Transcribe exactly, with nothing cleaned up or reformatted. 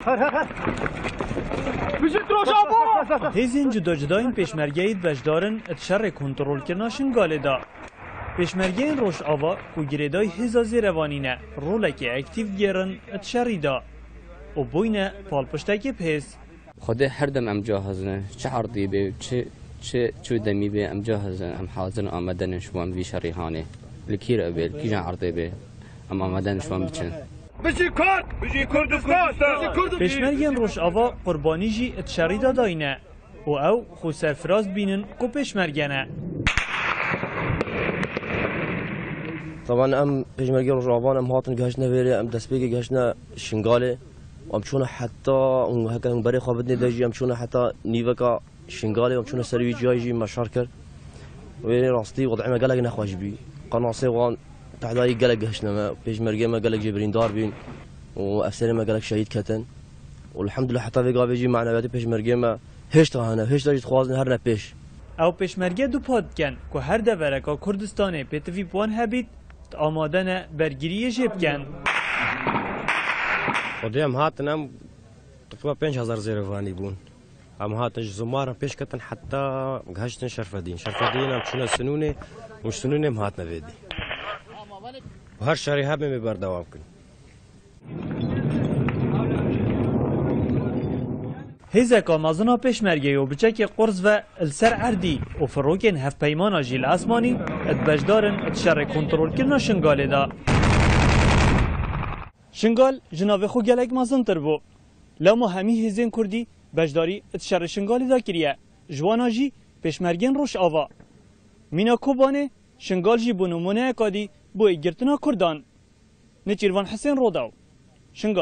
Her, her, her. Bijî Rojava! Hêzên cuda cuda yên pêşmergeyê di beşdar in di şerê kontrolkirina Şingalê de. Pêşmergeyên Rojava ku girêdayî hêza zêrevanî ne, rolekê aktîf digêrin di şerî de û bûyne palpiştekê bi hêz. Xwedê her dem em cahiz ne. Çi erdî bê, çi, çi, çi demî bê, em cahiz ne. Em hazir in, amade ne ji wan vî şerî hanê. Li kî re bê, li kîjan erdê bê, em amade ne ji wan biçin. Bijî Kurd! Bijî Kurdistan! Bijî Kurd! Pêşmergên Rojava qurbanî jî di şerî de dayîne û ew xwe serfiraz dibînin ku pêşmerge ne. Taban em pêşmergê Rojava ne, em hatin gihiştine vêrê, em destpêkê gihiştine Şingalê. Em çûne heta hûn heke hûn berê xwe bidinê de jî em çûne heta nîveka Şingalê, em çûne ser wî ciyayê jî me şer kir. Wê rastî wed'ê me gelek nexweş bî. Qenasê wan tehdayî gelek gihiştine me, pêşmergê me gelek jê birîndar bîn û efserê me gelek şehîd ketin. Û elhamdulillah heta vê gavê jî maneviyatê pêşmergê me hêşta hene, hêşta jî dixwazin herine pêş. Ew pêşmerge dupa dikin ku her devereka Kurdistanê pêtivî bi wan hebît, di amade ne bergiriyê jê bikin. Xwedê em hatin, em teqrîba pênc hezar zêrevanî bûn. Em hatin ji zimaran pêş ketin heta gihiştin Şerfedîn. Şerfedîn em çûne Sinûnê û ji Sinûnê em hatine vêdî. Û her şerî hebin, em ê berdewam kin. Hêzeka mezin a pêşmergeyê û biçekê qurs ve li ser erdî û firokên hevpeymana jî li esmanî di beşdar in di şerê kontrolkirina Şingalê de. Şingal ji navê xwe gelek mezintir bû. Lewma hemî hêzên Kurdî beşdarî di şerê Şingalê de kiriye. Ji wana jî pêşmergên Rojava. Mîna Kobanê, Şingal jî bû nimûneyeka dî bo êkgirtina Kurdan. Nêçîrvan Hisên, Rodaw, Şingal.